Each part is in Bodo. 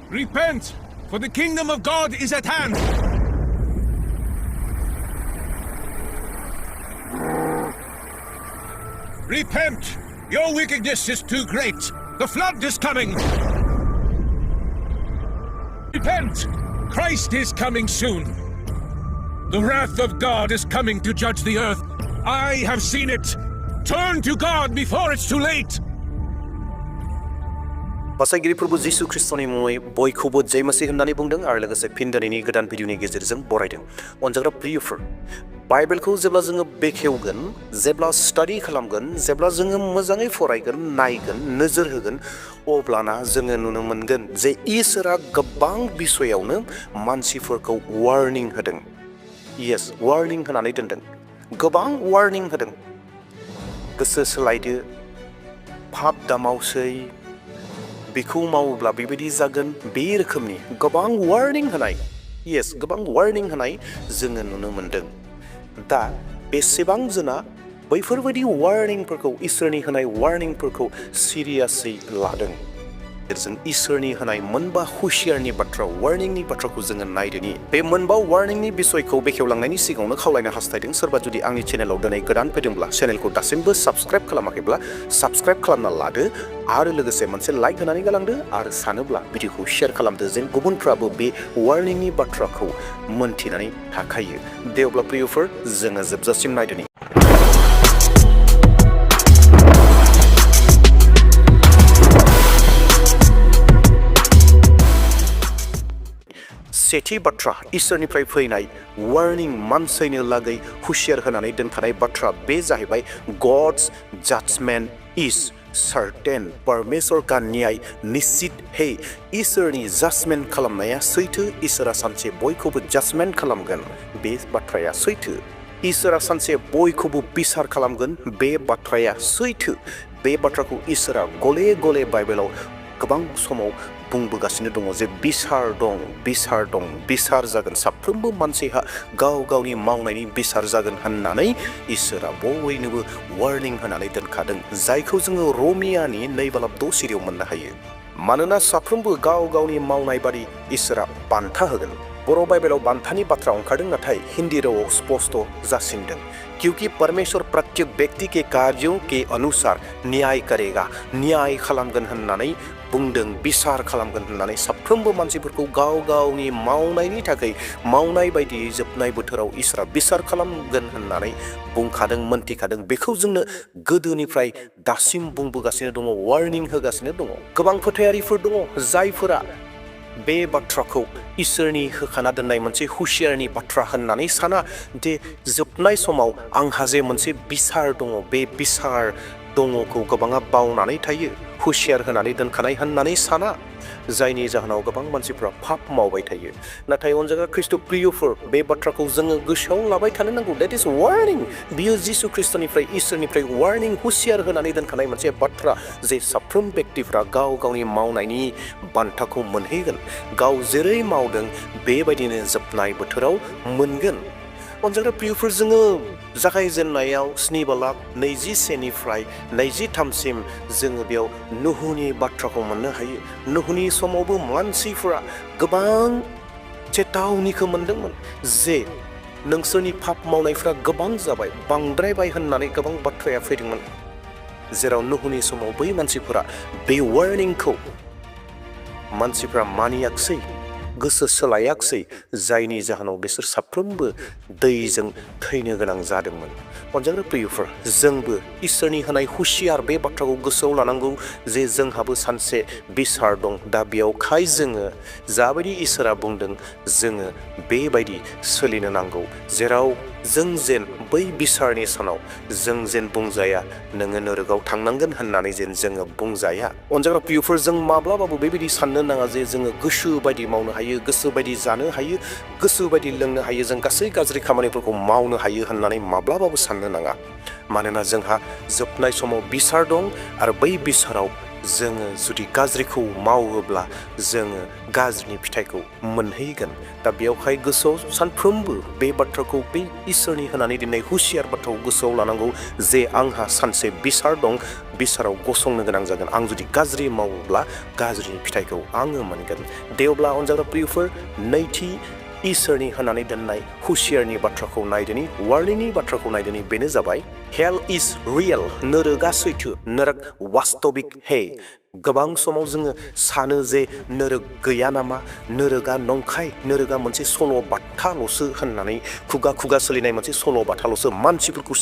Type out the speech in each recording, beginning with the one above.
Repent, for the kingdom of God is at hand. Repent, your wickedness is too great. The flood is coming. Repent, Christ is coming soon. The wrath of God is coming to judge the earth. I have seen it. Turn to God before it's too late. बासायगिरि प्रभु जिसु ख्रिस्टनि मुङै बयखौबो जय मसीह होननानै बुंदों आरो लोगोसे फिन दिनैनि गोदान भिडिअनि गेजेरजों बरायदों। अनजाग्रा प्रियफोर, बाइबेलखौ जेब्ला जोङो बेखेवगोन, जेब्ला स्टाडि खालामगोन, जेब्ला जोङो मोजाङै फरायगोन, नायगोन, नोजोर होगोन, अब्लाना जोङो नुनो मोनगोन जे इसोरा गोबां बिसयावनो मानसिफोरखौ वार्निं होदों। यस, वार्निं होनानै दोनदों। गोबां वार्निं होदों। गोसो सोलायदो, पाप दामावसै, बेखौ मावोब्ला बेबायदि जागोन, बे रोखोमनि गोबां वार्निं होनाय, यस, गोबां वार्निं होनाय जोङो नुनो मोनदों। दा बेसेबां जोना बैफोरबायदि वार्निंफोरखौ, इसोरनि होनाय वार्निंफोरखौ सिरियासै लादों? जों इसोरनि होनाय मोनबा हुसियारनि बाथ्रा, वार्निंनि बाथ्राखौ जोङो नायदोनि। बे मोनबा वार्निंनि बिसयखौ बेखेवलांनायनि सिगाङावनो खावलायनो हास्थायदों, सोरबा जुदि आंनि चेनेलाव दिनै गोदान फैदोंब्ला, चेनेलखौ दासिमबो साबस्क्राइब खालामाखैब्ला साबस्क्राइब खालामना लादो आरो लोगोसे मोनसे लाइक होनानै गालांदो आरो सानोब्ला भिडिअखौ शेयार खालामदो, जेन गुबुनफ्राबो बे वार्निंनि बाथ्राखौ मोनथिनानै थाखायो। दे अब्ला प्रियफोर, जोङो जोबजासिम नायदोनि। सेथि बाथ्रा, इसोरनिफ्राय फैनाय वार्निं, मानसिनो लागै हुसियार होनानै दोनखानाय बाथ्रा, बे जाहैबाय गॉड्स जजमेंट इज सर्टेन। परमेश्वर का न्याय निश्चित है। इसोरनि जजमेंट खालामनाया सैथो। इसोरा सानसे बयखौबो जजमेंट खालामगोन, बे बाथ्राया सैथो। इसोरा सानसे बयखौबो बिसार खालामगोन, बे बाथ्राया सैथो। बे बाथ्राखौ इसोरा गले गले बाइबेलाव गोबां समाव बुंबोगासिनो दङ जे बिसार दं, बिसार दं, बिसार जागोन, साफ्रोमबो मानसिहा गाव गावनि मावनायनि बिसार जागोन होननानै इसोरा बयनोबो वार्निं होनानै दोनखादों, जायखौ जोङो रमियानि 2:6 सिरियाव मोननो हायो। मानोना साफ्रोमबो गाव गावनि मावनाय बादि इसोरा बान्था होगोन। बर' बाइबेलाव बान्थानि बाथ्रा ओंखारदों, नाथाय हिन्दी रावाव स्पष्ट जासिनदों, क्योंकि परमेश्वर प्रत्येक व्यक्ति के कार्यों के अनुसार न्याय करेगा। न्याय खालामगोन होननानै बुंदों, बिसार खालामगोन होननानै साफ्रोमबो मानसिफोरखौ गाव गावनि मावनायनि थाखाय, मावनाय बायदियै जोबनाय बोथोराव इसोरा बिसार खालामगोन होननानै बुंखादों, मोनथिखादों। बेखौ जोंनो गोदोनिफ्राय दासिम बुंबोगासिनो दङ, वार्निं होगासिनो दङ। गोबां फोथायारिफोर दङ जायफोरा बे बाथ्राखौ इसोरनि होखाना दोननाय मोनसे हुसियारनि बाथ्रा होननानै साना, जे जोबनाय समाव आंहा जे मोनसे बिसार दङ, बे बिसार दङखौ गोबाङा बावनानै थायो, हुसियार होनानै दोनखानाय होननानै साना, जायनि जाहोनाव गोबां मानसिफ्रा पाप मावबाय थायो। नाथाय अनजाग्रा ख्रिस्ट' प्रियफोर, बे बाथ्राखौ जोङो गोसोआव लाबाय थानो नांगौ। डेट इज वार्निं। बियो जिसु ख्रिस्टनिफ्राय, इसोरनिफ्राय वार्निं, हुसियार होनानै दोनखानाय मोनसे बाथ्रा, जे साफ्रोम व्यक्तिफ्रा गाव गावनि मावनायनि बान्थाखौ मोनहैगोन। गाव जेरै मावदों बेबायदिनो जोबनाय बोथोराव मोनगोन। अनजाग्रा प्रियफोर, जोङो जागायजेननायाव 7:21निफ्राय 23सिम जोङो बेयाव नुहुनि बाथ्राखौ मोननो हायो। नुहुनि समावबो मानसिफोरा गोबां चेतावनिखौ मोनदोंमोन जे नोंसोरनि पाप मावनायफ्रा गोबां जाबाय, बांद्रायबाय होननानै गोबां बाथ्राया फैदोंमोन, जेराव नुहुनि समाव बै मानसिफोरा बे वार्निंखौ मानसिफ्रा मानियाखसै, गोसो सोलायाखसै, जायनि जाहोनाव बिसोर साफ्रोमबो दैजों थैनो गोनां जादोंमोन। अनजाग्रा प्रियफोर, जोंबो इसोरनि होनाय हुसियार बे बाथ्राखौ गोसोआव लानांगौ जे जोंहाबो सानसे बिसार दं। दा बेयावखाय जोङो जाबायदि इसोरा बुंदों जोङो बेबायदि सोलिनो नांगौ, जेराव जों जेन बै बिसारनि सानाव जों जेन बुंजाया नोङो नरकआव थांनांगोन होननानै जेन जोङो बुंजाया। अनजाग्रा प्रियफोर, जों माब्लाबाबो बेबायदि साननो नाङा जे जोङो गोसो बायदि मावनो हायो, गोसो बायदि जानो हायो, गोसो बायदि लोंनो हायो, जों गासै गाज्रि खामानिफोरखौ मावनो हायो होननानै माब्लाबाबो साननो नाङा। मानोना जोंहा जोबनाय समाव बिसार दं आरो बै बिसाराव जोङो जुदि गाज्रिखौ मावोब्ला जोङो गाज्रिनि फिथाइखौ मोनहैगोन। दा बेयावहाय गोसोआव सानफ्रोमबो बे बाथ्राखौ बे इसोरनि होनानै दोननाय हुसियार बाथ्राखौ गोसोआव लानांगौ जे आंहा सानसे बिसार दं, बिसाराव गसंनो गोनां जागोन। आं जुदि गाज्रि मावोब्ला गाज्रिनि फिथाइखौ आङो मोनगोन। दे अब्ला अनजाग्रा प्रियफोर, नैथि इसोरनि होनानै दोननाय हुसियारनि बाथ्राखौ नायदोनि, वार्निंनि बाथ्राखौ नायदोनि। बेनो जाबाय हेल इज रियेल। नोरोगा सैथो, नोरोग वास्तबिक। हे, गोबां समाव जोङो सानो जे नोरोग गैया नामा, नोरोगा नंखाय, नोरोगा मोनसे सल' बाथाल'सो होननानै खुगा खुगा सोलिनाय मोनसे सल' बाथाल'सो, मानसिफोरखौ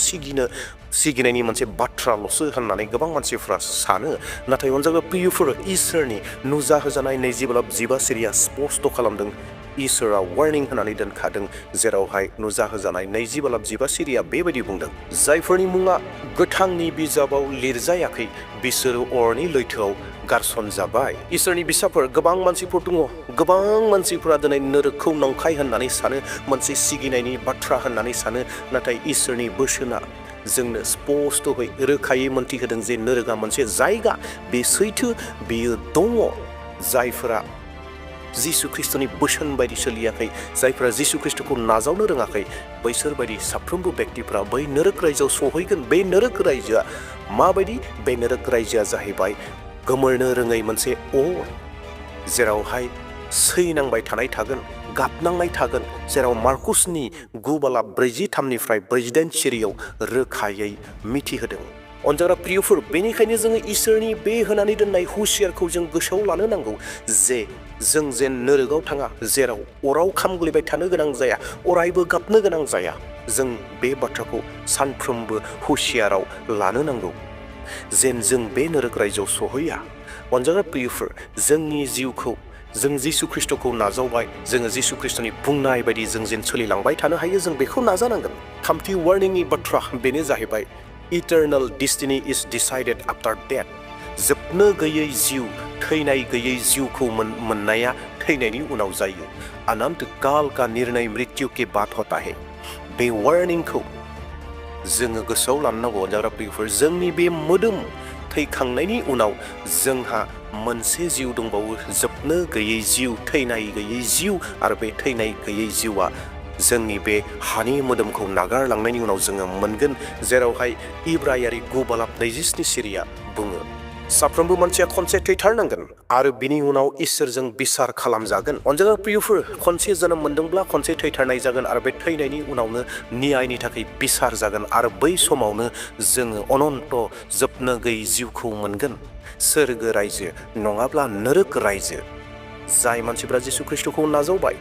सिगिनायनि मोनसे बाथ्राल'सो होननानै गोबां मानसिफ्रा सानो। नाथाय अनजाग्रा प्रियफोर, इसोरनि नुजाहोजानाय 20:12 सिरिया स्पष्ट खालामदों। इसोरा वार्निं होनानै दोनखादों, जेरावहाय नुजाहोजानाय 20:12 सिरिया बेबायदि बुंदों, जायफोरनि मुङा गोथांनि बिजाबाव लिरजायाखै बिसोरो अरनि लैथोआव गारसन जाबाय। इसोरनि बिसाफोर, गोबां मानसिफोर दङ, गोबां मानसिफोरा दिनै नोरोगखौ नंखाय होननानै सानो, मोनसे सिगिनायनि बाथ्रा होननानै सानो। नाथाय इसोरनि बोसोना जोंनो स्पष्टयै रोखायै मोन्थिहोदों जे नोरोगा मोनसे जायगा, बे सैथो, बेयो दङ। जायफोरा जिसु ख्रिस्टनि बोसोन बायदि सोलियाखै, जायफोरा जिसु ख्रिस्टखौ नाजावनो रोङाखै, बैसोर बायदि साफ्रोमबो व्यक्तिफ्रा बै नोरोग रायजोआव सहैगोन। बे नोरोग रायजोआ माबायदि? बे नोरोग रायजोआ जाहैबाय गोमोरनो रोङै मोनसे अर, जेरावहाय सैनांबाय थानाय थागोन, गाबनांनाय थागोन, जेराव मार्कुसनि 9:43 48 सिरियाव रोखायै मिथिहोदों। अनजाग्रा प्रियफोर, बेनिखायनो जोङो इसोरनि बे होनानै दोननाय हुसियारखौ जों गोसोआव लानो नांगौ जे जों जेन नोरोगाव थाङा, जेराव अराव खामग्लिबाय थानो गोनां जाया, अरायबो गाबनो गोनां जाया। जों बे बाथ्राखौ सानफ्रोमबो हुसियाराव लानो नांगौ जेन जों बे नोरोग रायजोआव सहैया। अनजाग्रा प्रियफोर, जोंनि जिउखौ जों जिसु ख्रिस्टखौ नाजावबाय, जोङो जिसु ख्रिस्टनि बुंनाय बायदि जों जेन सोलिलांबाय थानो हायो, जों बेखौ नाजानांगोन। थामथि वार्निंनि बाथ्रा बेनो जाहैबाय इटारनेल डेस्टिनि इज डिसाइडेड आफ्टार डेथ। जोबनो गैयै जिउ, थैनाय गैयै जिउखौ मोननाया थैनायनि उनाव जायो। अनंत काल का निर्णय मृत्यु के बाद होता है। बे वार्निंखौ जोङो गोसोआव लानांगौ। अनजाग्रा प्रियफोर, जोंनि बे मोदोम थैखांनायनि उनाव जोंहा मोनसे जिउ दंबावो, जोबनो गैयै जिउ, थैनाय गैयै जिउ। आरो बे थैनाय गैयै जिउआ जोंनि बे हानि मोदोमखौ नागारलांनायनि उनाव जोङो मोनगोन, जेरावहाय इब्रायारि 9:27 सिरिया बुङो, साफ्रोमबो मानसिया खनसे थैथारनांगोन आरो बिनि उनाव इसोरजों बिसार खालामजागोन। अनजाग्रा प्रियफोर, खनसे जोनोम मोनदोंब्ला खनसे थैथारनाय जागोन आरो बे थैनायनि उनावनो न्यायनि थाखाय बिसार जागोन आरो बै समावनो जोङो अनन्त जोबनो गैयै जिउखौ मोनगोन। सोरगो रायजो नङाब्ला नोरोग रायजो। जाय मानसिफ्रा जिसु ख्रिस्टखौ नाजावबाय,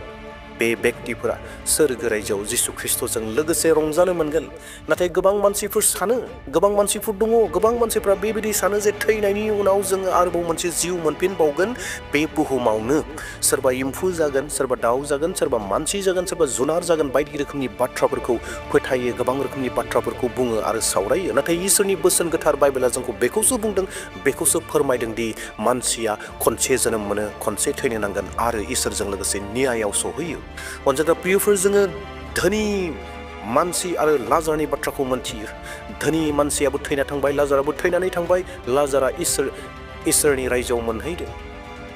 बे व्यक्तिफोरा सोरगो रायजोआव जिसु ख्रिस्टजों लोगोसे रंजानो मोनगोन। नाथाय गोबां मानसिफोर सानो, गोबां मानसिफोर दङ, गोबां मानसिफ्रा बेबायदि सानो जे थैनायनि उनाव जोङो आरोबाव मोनसे जिउ मोनफिनबावगोन बे बुहुमावनो। सोरबा एम्फौ जागोन, सोरबा दाउ जागोन, सोरबा मानसि जागोन, सोरबा जुनार जागोन, बायदि रोखोमनि बाथ्राफोरखौ फोथायो, गोबां रोखोमनि बाथ्राफोरखौ बुङो आरो सावरायो। नाथाय इसोरनि बोसोन गोथार बाइबेला जोंखौ बेखौसो बुंदों, बेखौसो फोरमायदों दि मानसिया खनसे जोनोम मोनो, खनसे थैनो नांगोन आरो इसोरजों लोगोसे न्यायाव सहैयो। अनजाग्रा प्रियफोर, जोङो धोनि मानसि आरो लाजारनि बाथ्राखौ मोनथियो। धोनि मानसियाबो थैना थांबाय, लाजाराबो थैनानै थांबाय। लाजारा इसोरनि रायजोआव मोनहैदों,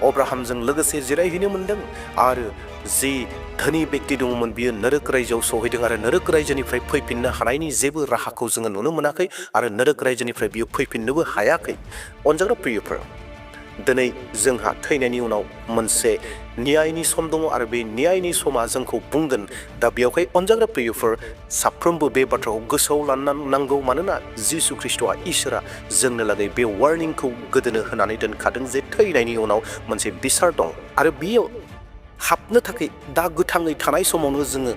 अब्राहामजों लोगोसे जिरायहैनो मोनदों आरो जि धोनि व्यक्ति दङमोन बियो नोरोग रायजोआव सहैदों आरो नोरोग रायजोनिफ्राय फैफिननो हानायनि जेबो राहाखौ जोङो नुनो मोनाखै आरो नोरोग रायजोनिफ्राय बियो फैफिननोबो हायाखै। अनजाग्रा प्रियफोर, दिनै जोंहा थैनायनि उनाव मोनसे न्यायनि सम दङ आरो बे न्यायनि समा जोंखौ बुंगोन। दा बेयावहाय अनजाग्रा प्रियफोर, साफ्रोमबो बे बाथ्राखौ गोसोआव लानांगौ, मानोना जिसु ख्रिस्टआ इसोरा जोंनो लागै बे वार्निंखौ गोदोनो होनानै दोनखादों जे थैनायनि उनाव मोनसे बिसार दं आरो बेयाव हाबनो थाखाय दा गोथाङै थानाय समावनो जोङो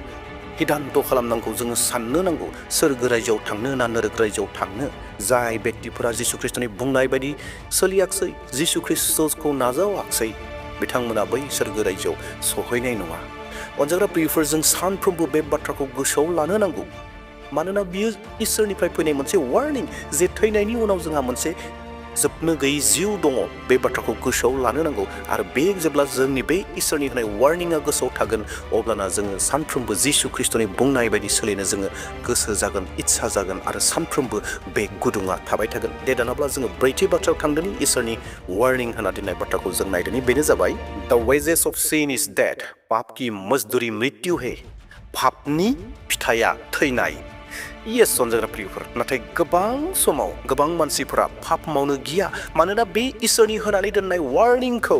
हिदान्त खालामनांगौ, जोङो साननो नांगौ सोरगो रायजोआव थांनो ना नोरोग रायजोआव थांनो। जाय व्यक्तिफोरा जिसु ख्रिस्टनि बुंनाय बायदि सोलियाखसै, जिसु ख्रिस्टखौ नाजावाखसै, बिथांमोना बै सोरगो रायजोआव सहैनाय नङा। अनजाग्रा प्रियफोर, जों सानफ्रोमबो बे बाथ्राखौ गोसोआव लानो नांगौ, मानोना बियो इसोरनिफ्राय फैनाय मोनसे वार्निं जे थैनायनि उनाव जोंहा मोनसे जोबनो गैयै जिउ दङ बे बाथ्राखौ गोसोआव लानो नांगौ आरो बे जेब्ला जोंनि बे इसोरनि होनाय वार्निंआ गोसोआव थागोन अब्लाना जोङो सानफ्रोमबो जिसु ख्रिस्ट'नि बुंनाय बायदि सोलिनो जोङो गोसो जागोन इच्छा जागोन आरो सानफ्रोमबो बे गुदुङा थाबाय थागोन दे दानाब्ला जोङो ब्रैथि बाथ्रायाव थांदोनि इसोरनि वार्निं होना दोननाय बाथ्राखौ जों नायदोनि बेनो जाबाय द वेजेस अफ सिन इज डेथ पाप की मजदूरी मृत्यु है पापनि फिथाइया थैनाय Yes, अनजाग्रा प्रियफोर नाथाय गोबां समाव गोबां मानसिफोरा पाप मावनो गिया मानोना बे इसोरनि होनानै दोननाय वार्निंखौ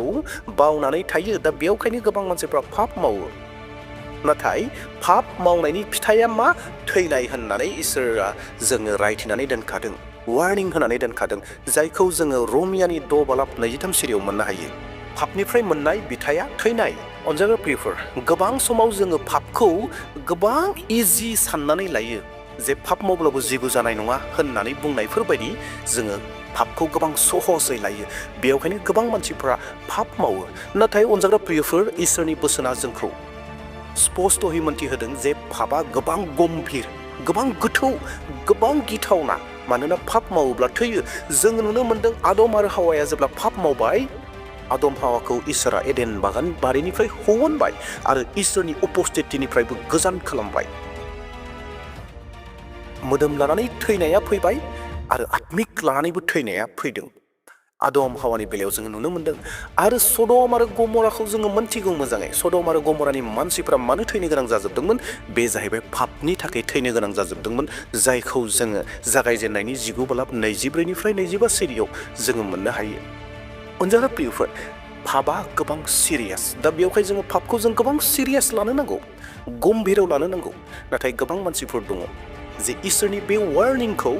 बावनानै थायो दा बेयावखायनो गोबां मानसिफोरा पाप मावो नाथाय पाप मावनायनि फिथाइया मा थैनाय होननानै इसोरा जोङो रायथिनानै दोनखादों वार्निं होनानै दोनखादों जायखौ जोङो रमियानि 2:23 सिरियाव मोननो हायो पापनिफ्राय मोननाय बिथाइया थैनाय अनजाग्रा प्रियफोर गोबां समाव जोङो पापखौ गोबां इजि साननानै लायो जे पाप मावब्लाबो जेबो जानाय नङा होननानै बुंनायफोर बायदि जोङो पापखौ गोबां सहसै लायो बेयावखायनो गोबां मानसिफोरा पाप मावो नाथाय अनजाग्रा प्रियफोर इसोरनि बोसोना जोंखौ स्पष्टयै मोनथिहोदों जे पापआ गोबां गम्भीर गोबां गोथौ गोबां गिथावना मानोना पाप मावोब्ला थैयो जों नुनो मोनदों आदम आरो हावाया जेब्ला पाप मावबाय आदम हावाखौ इसोरा एडेन बागान बारिनिफ्राय हवनबाय आरो इसोरनि उपस्थितिनिफ्रायबो गोजान खालामबाय मोदोम लानानै थैनाया फैबाय आरो आत्मिक लानानैबो थैनाया फैदों आदम हावानि बेलायाव जोङो नुनो मोनदों आरो सदम आरो गमराखौ जोङो मोनथिगौ मोजाङै सदम आरो गमरानि मानसिफोरा मानो थैनो गोनां जाजोबदोंमोन बे जाहैबाय पापनि थाखाय थैनो गोनां जाजोबदोंमोन जायखौ जोङो जागायजेननायनि 19:24 25 सिरियाव जोङो मोननो हायो अनजाग्रा प्रियफोर पापआ गोबां सिरियास दा बेयावहाय जोङो पापखौ जों गोबां सिरियास लानो नांगौ गम्भीराव लानो नांगौ नाथाय गोबां मानसिफोर दङ जे इसोरनि बे वार्निंखौ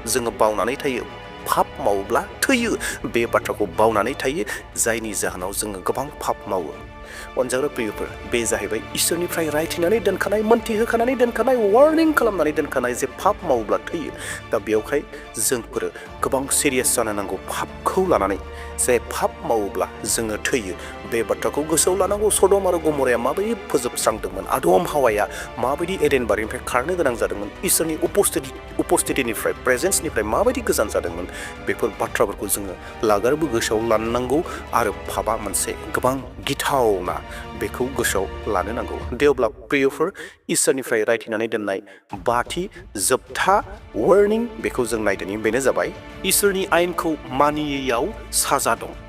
जोङो बावनानै थायो पाप मावोब्ला थैयो बे बाथ्राखौ बावनानै थायो जायनि जाहोनाव जोङो गोबां पाप मावो अनजाग्रा प्रियफोर बे जाहैबाय इसोरनिफ्राय रायथिनानै दोनखानाय मोनथिहोखानानै दोनखानाय वार्निं खालामनानै दोनखानाय जे पाप मावोब्ला थैयो दा बेयावहाय जोंफोरो गोबां सिरियास जानो नांगौ पापखौ लानानै जे पाप मावोब्ला जोङो थैयो बे बाथ्राखौ गोसोआव लानांगौ सदम आरो गमराया माबायदि फोजोबस्रांदोंमोन आदम हावाया माबायदि एडेन बारिनिफ्राय खारनो गोनां जादोंमोन इसोरनि उपस्थितिनिफ्राय प्रेजेन्सनिफ्राय माबायदि गोजान जादोंमोन बेफोर बाथ्राफोरखौ जोङो लागारबो गोसोआव लानांगौ आरो पापआ मोनसे गोबां गिथावना बेखौ गोसोआव लानो नांगौ दे अब्ला प्रियफोर इसोरनिफ्राय रायथिनानै दोननाय बाथि जोबथा वार्निं बेखौ जों नायदोनि बेनो जाबाय इसोरनि आयेनखौ मानियैयाव साजा दं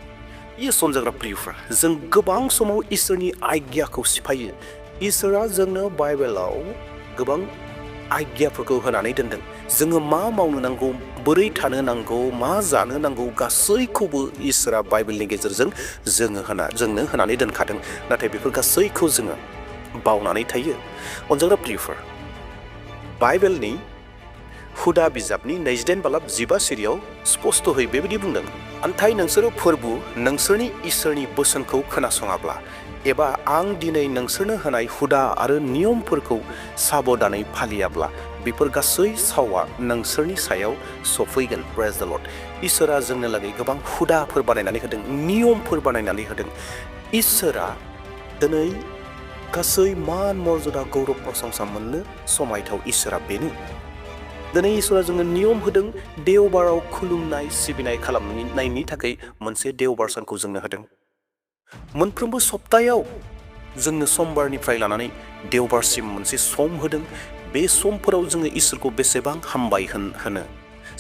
सनजाग्रा प्रियफोर जों गोबां समाव इसोरनि आज्ञाखौ सिफायो इसोरा जोंनो बाइबेलाव गोबां आज्ञाफोरखौ होनानै दोनदों जोङो मा मावनो नांगौ बोरै थानो नांगौ मा जानो नांगौ गासैखौबो इसोरा बाइबेलनि गेजेरजों जोंनो होनानै दोनखादों नाथाय बेफोर गासैखौ जोङो बावनानै थायो अनजाग्रा प्रियफोर बाइबेलनि हुदा बिजाबनि 28:15 सिरियाव स्पष्टयै बेबायदि बुंदों अन्थाय नोंसोरो फोरबो नोंसोरनि इसोरनि बोसोनखौ खोनासङाब्ला एबा आं दिनै नोंसोरनो होनाय हुदा आरो नियमफोरखौ साबधानै फालियाब्ला बेफोर गासै सावा नोंसोरनि सायाव सफैगोन प्रेज द लर्ड इसोरा जोंनो लागै गोबां हुदाफोर बानायनानै होदों नियमफोर बानायनानै होदों इसोरा दिनै गासै मान मर्यादा गौरब प्रशंसा मोननो समायथाव इसोरा बेनो दिनै इसोरा जोंनो नियम होदों देवबाराव खुलुमनाय सिबिनाय खालामनायनि थाखाय मोनसे देवबार सानखौ जोंनो होदों मोनफ्रोमबो सप्तायाव जोंनो समबारनिफ्राय लानानै देवबारसिम मोनसे सम होदों बे समफोराव जोङो इसोरखौ बेसेबां हामबाय होनो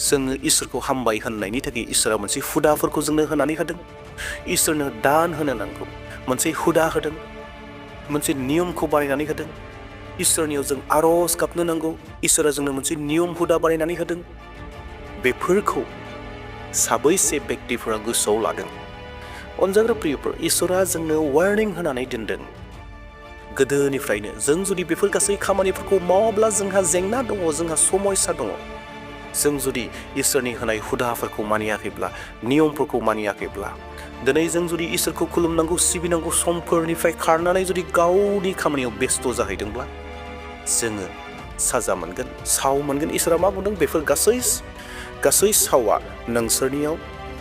जोङो इसोरखौ हामबाय होननायनि थाखाय इसोरा मोनसे हुदाफोरखौ जोंनो होनानै होदों इसोरनो दान होनो नांगौ मोनसे हुदा होदों मोनसे नियमखौ बानायनानै होदों इसोरनियाव जों आरज गाबनो नांगौ इसोरा जोंनो मोनसे नियम हुदा बानायनानै होदों बेफोरखौ साबैसे व्यक्तिफोरा गोसोआव लादों अनजाग्रा प्रियफोर इसोरा जोंनो वार्निं होनानै दोनदों गोदोनिफ्रायनो जों जुदि बेफोर गासै खामानिफोरखौ मावाब्ला जोंहा जेंना दङ जोंहा समस्या दङ जों जुदि इसोरनि होनाय हुदाफोरखौ मानियाखैब्ला नियमफोरखौ मानियाखैब्ला दिनै जों जुदि इसोरखौ खुलुमनांगौ सिबिनांगौ समफोरनिफ्राय खारनानै जुदि गावनि खामानियाव बेस्थ' जाहैदोंब्ला जोङो साजा मोनगोन साव मोनगोन इसोरा मा बुंदों बेफोर गासै सावा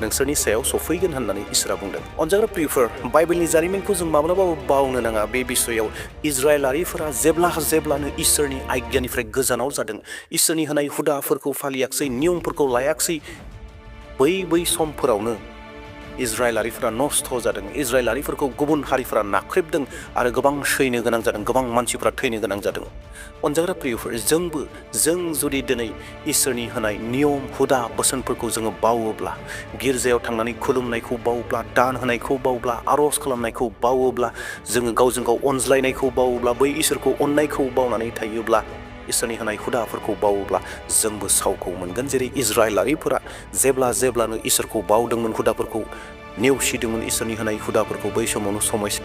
नोंसोरनि सायाव सफैगोन होननानै इसोरा बुंदों अनजाग्रा प्रियफोर बाइबेलनि जारिमिनखौ जों माब्लाबाबो बावनो नाङा बे बिसयाव इजराइलारिफोरा जेब्लानो इसोरनि आज्ञानिफ्राय गोजानाव जादों इसोरनि होनाय हुदाफोरखौ फालियाखसै नियमफोरखौ लायाखसै बै समफोरावनो इजराइलारिफोरा नस्थ' जादों, इजराइलारिफोरखौ गुबुन हारिफोरा नाख्रेबदों आरो गोबां सैनो गोनां जादों, गोबां मानसिफोरा थैनो गोनां जादों। अनजाग्रा प्रियफोर, जों जुदि दिनै इसोरनि होनाय नियम हुदा बोसोनफोरखौ जोङो बावोब्ला, गिर्जायाव थांनानै खुलुमनायखौ बावोब्ला, दान होनायखौ बावोब्ला, आर'ज खालामनायखौ बावोब्ला, जोङो गावजों गाव अनज्लायनायखौ बावोब्ला, बै इसोरखौ अननायखौ बावनानै थायोब्ला, इसोरनि होनाय हुदाफोरखौ बावोब्ला जोंबो सावखौ मोनगोन। जेरै इजराइलारिफोरा जेब्लानो इसोरखौ बावदोंमोन, हुदाफोरखौ नेवसिदोंमोन, इसोरनि होनाय हुदाफोरखौ बै समावनो समयसा